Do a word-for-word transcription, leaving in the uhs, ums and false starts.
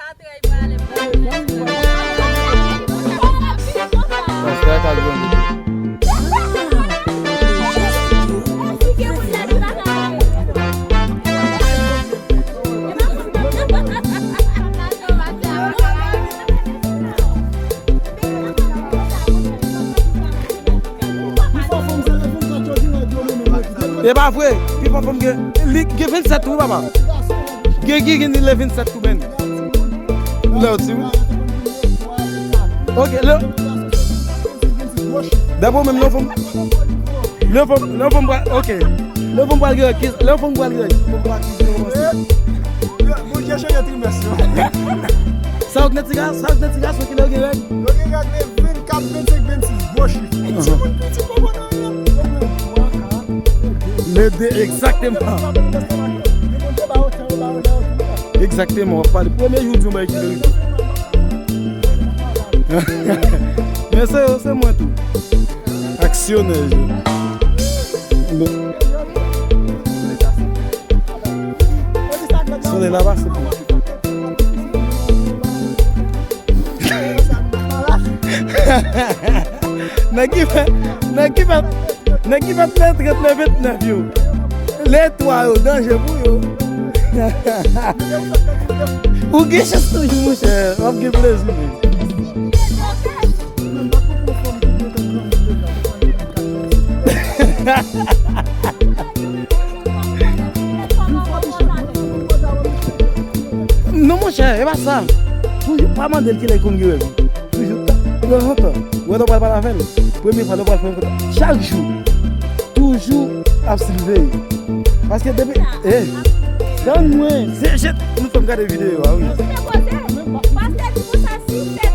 Pastè a ka jwenn. E pa vre, pi fò fanm gen, li gen vennsèt tou, wi, papa. Gen, gen, gen, li le vennsèt tou, menn. Lè w di, wi. Ok, lè. Dapre w menm, lè w fanm, lè w fanm, lè w fanm pral, ok. Lè w fanm pral gen règ, ki, lè w fanm pral gen règ, fanm pral ki, ki kòmanse. Bondye chanje trimès yo. Sa yo k nan ti ga-, sa yo k nan ti gason ki lè yo gen règ? Yo gen règ le vennkat, vennsenk, vennsis, gwo chif. Timoun piti poko nan règ. Yo gen twa, kat, le de, egzakteman. Egzakteman, w ap pale. Premye jou w di yon bagay ki verite. Men se yo, se mwen tou. Aksyonè, je. Men. Solèy la pase pou mwen. Nèg ki fè, nèg ki fè, nèg ki fè trant, trant, vennèf yo. Le twa yo, danje pou yo. Ou gen chans toujou, monchè. W ap gen plezi, men. Non, monchè, e pa sa. Toujou pa mande l kilè l konn gen règ. Toujou ta-, tanzantan. Ou wè lè w pral pale avè l. Premye fwa lè w pral fè yon kontak. Chak jou. Toujou ap siveye. Paske depi, eh, tann mwen. Se, je, nou fè m gade videyo a, wi. Pastè di konsa, si se